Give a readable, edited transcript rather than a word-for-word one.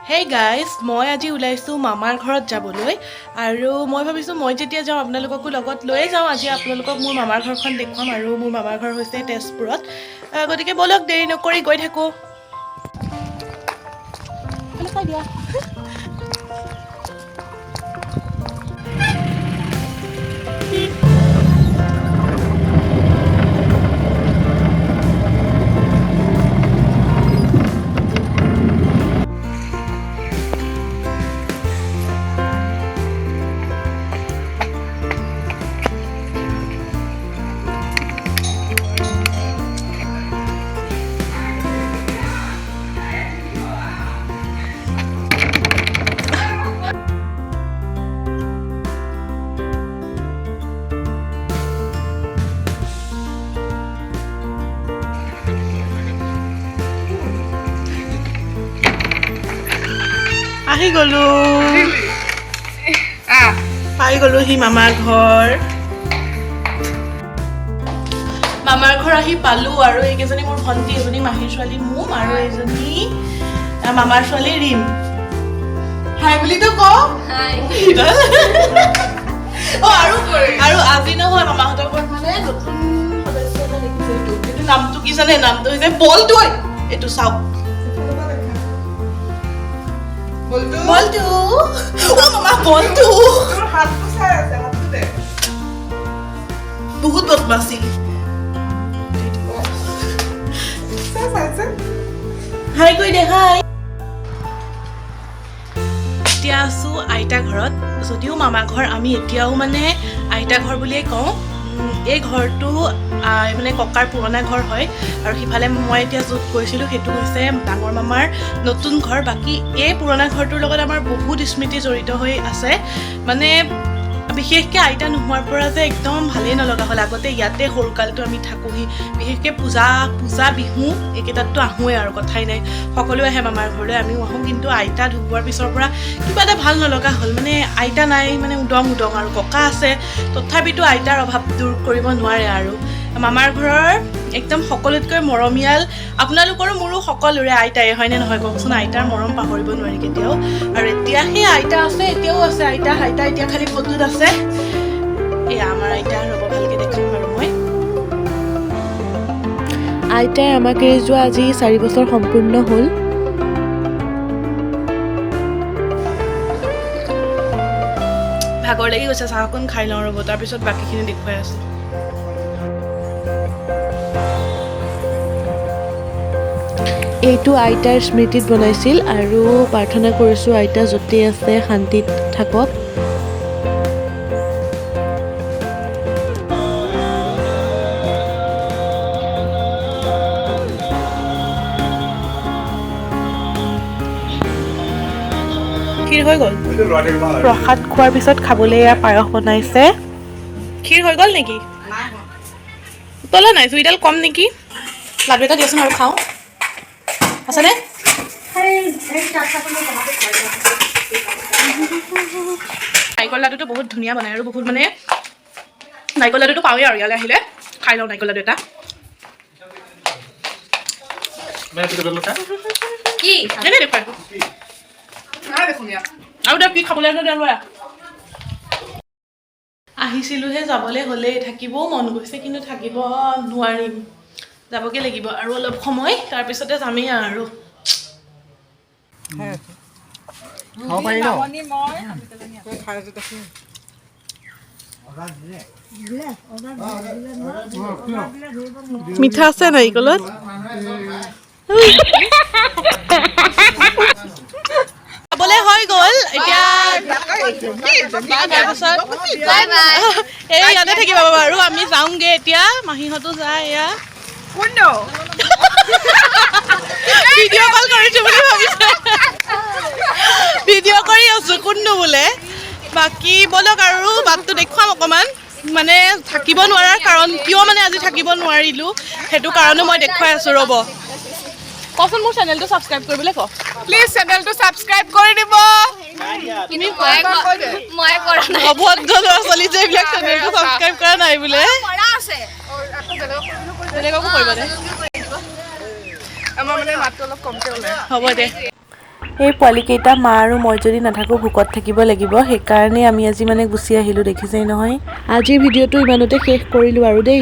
Hey guys, মই আজি ওলাইছোঁ মামাৰ ঘৰত যাবলৈ আৰু মই ভাবিছোঁ মই যেতিয়া যাওঁ আপোনালোককো লগত লৈয়ে যাওঁ। আজি আপোনালোকক মোৰ মামাৰ ঘৰখন দেখুৱাম আৰু মোৰ মামাৰ ঘৰ হৈছে তেজপুৰত। গতিকে ব'লক, দেৰি নকৰি গৈ থাকোঁ। চাই দিয়া। আহি গ'লো, পাই গ'লোহি মামাৰ ঘৰ। মামাৰ ঘৰ আহি পালো আৰু এইকেইজনী মোৰ ভণ্টি, এজনী মাহীৰ ছোৱালী মোম আৰু এজনী মামাৰ ছোৱালী ৰিম। হাই বুলিতো ক। অ, আৰু আৰু আজি নহয়, মামাহঁতৰ ঘৰত মানে নতুন সদস্য এটা দেখিছো। এইটো নামটো কি জানে? নামটো হৈছে বলটো। এইটো চাওক, বলটো। অ মামা, বলটো বহুত বদমাচি। হাই কৈ দে, হাই। এতিয়া আছো আইতা ঘৰত, যদিও মামা ঘৰ, আমি এতিয়াও মানে আইতা ঘৰ বুলিয়ে কওঁ। এই ঘৰটো মানে ককাৰ পুৰণা ঘৰ হয় আৰু সিফালে মই এতিয়া য'ত গৈছিলোঁ সেইটো হৈছে ডাঙৰ মামাৰ নতুন ঘৰ। বাকী এই পুৰণা ঘৰটোৰ লগত আমাৰ বহুত স্মৃতি জড়িত হৈ আছে। মানে বিশেষকৈ আইতা নোহোৱাৰ পৰা যে একদম ভালেই নলগা হ'ল। আগতে ইয়াতে সৰুকালটো আমি থাকোঁহি, বিশেষকৈ পূজা বিহু এইকেইটাততো আহোঁৱেই আৰু কথাই নাই, সকলোৱে আহে মামাৰ ঘৰলৈ, আমিও আহোঁ। কিন্তু আইতা ঢুকোৱাৰ পিছৰ পৰা কিবা এটা ভাল নলগা হ'ল। মানে আইতা নাই মানে উদং উদং, আৰু ককা আছে তথাপিতো আইতাৰ অভাৱ দূৰ কৰিব নোৱাৰে। আৰু মামাৰ ঘৰৰ একদম সকলোতকৈ মৰমীয়াল আপোনালোকৰো মোৰো সকলোৰে আইতাই হয়নে নহয় কওকচোন? আইতাৰ মৰম পাহৰিব নোৱাৰি কেতিয়াও। আৰু এতিয়া সেই আইতা আছে, এতিয়াও আছে আইতা। আইতা এতিয়া খালি ফটোত আছে। এয়া আমাৰ আইতা, ৰ'ব ভালকৈ দেখাম বাৰু মই। আইতাই আমাক এৰি যোৱা আজি 4 বছৰ সম্পূৰ্ণ হ'ল। ভাগৰ লাগি গৈছে, চাহ অকণ খাই লওঁ ৰ'ব, তাৰপিছত বাকীখিনি দেখুৱাই আছোঁ। এইটো আইতাৰ স্মৃতিত বনাইছিল আৰু প্ৰাৰ্থনা কৰিছোঁ আইতা য'তেই আছে শান্তিত থাকক। ক্ষীৰ হৈ গ'ল। প্ৰসাদ খোৱাৰ পিছত খাবলৈ এয়া পায়স বনাইছে। ক্ষীৰ হৈ গ'ল নেকি? উতলা নাই, জুইডাল কম নেকি? লাডু এটা দিয়াচোন আৰু খাওঁ। আছেনে? নাৰিকল লাডুটো বহুত ধুনীয়া বনায় আৰু বহুত মানে নাৰিকল লাডুটো পাওঁৱেই আৰু ইয়ালৈ আহিলে খাই লওঁ নাৰিকল লাডু এটা। কি? এনেই দেখুৱাই আৰু দে, কি খাবলৈ আছে দে, লৈ আহ। আহিছিলোঁহে, যাবলৈ হ'লেই, থাকিবও মন গৈছে কিন্তু থাকিব নোৱাৰিম, যাবগৈ লাগিব আৰু অলপ সময়, তাৰপিছতে যামেই আৰু। খাব পাৰি ন? মিঠা আছে নাৰিকলত। খাবলৈ হৈ গ'ল এতিয়া। তাৰপিছত বাই বাই। এই ইয়াতে থাকিব বাৰু, আমি যাওঁগে এতিয়া। মাহীহঁতো যায়। এয়া ভিডিঅ' কল কৰিছো বুলি ভাবিছে, ভিডিঅ' কৰি আছো কোননো বোলে। বাকী ব'লক আৰু বাটটো দেখুৱাম অকণমান। মানে থাকিব নোৱাৰাৰ কাৰণ কিয়, মানে আজি থাকিব নোৱাৰিলোঁ সেইটো কাৰণো মই দেখুৱাই আছোঁ ৰ'ব। কচোন, মোৰ চেনেলটো ছাবস্ক্ৰাইব কৰিবলৈ ক। প্লিজ চেনেলটো ছাবস্ক্ৰাইব কৰি দিব। কিন্তু মই কৰা নাই। অভদ্ৰ ল'ৰা ছোৱালী যে এইবিলাক, চেনেলটো ছাবস্ক্ৰাইব কৰা নাই বোলে। কৰা আছে। বেলেগকো কৰিব দে। আমাৰ মানে মাতটো অলপ কমকে ওলায়। হ'ব দে। এই পোৱালিকেইটা মা আৰু মই যদি নাথাকোঁ ভোকত থাকিব লাগিব, সেইকাৰণে আমি আজি মানে গুচি আহিলোঁ, দেখিছেই নহয়। আজিৰ ভিডিঅ'টো ইমানতে শেষ কৰিলোঁ আৰু দেই।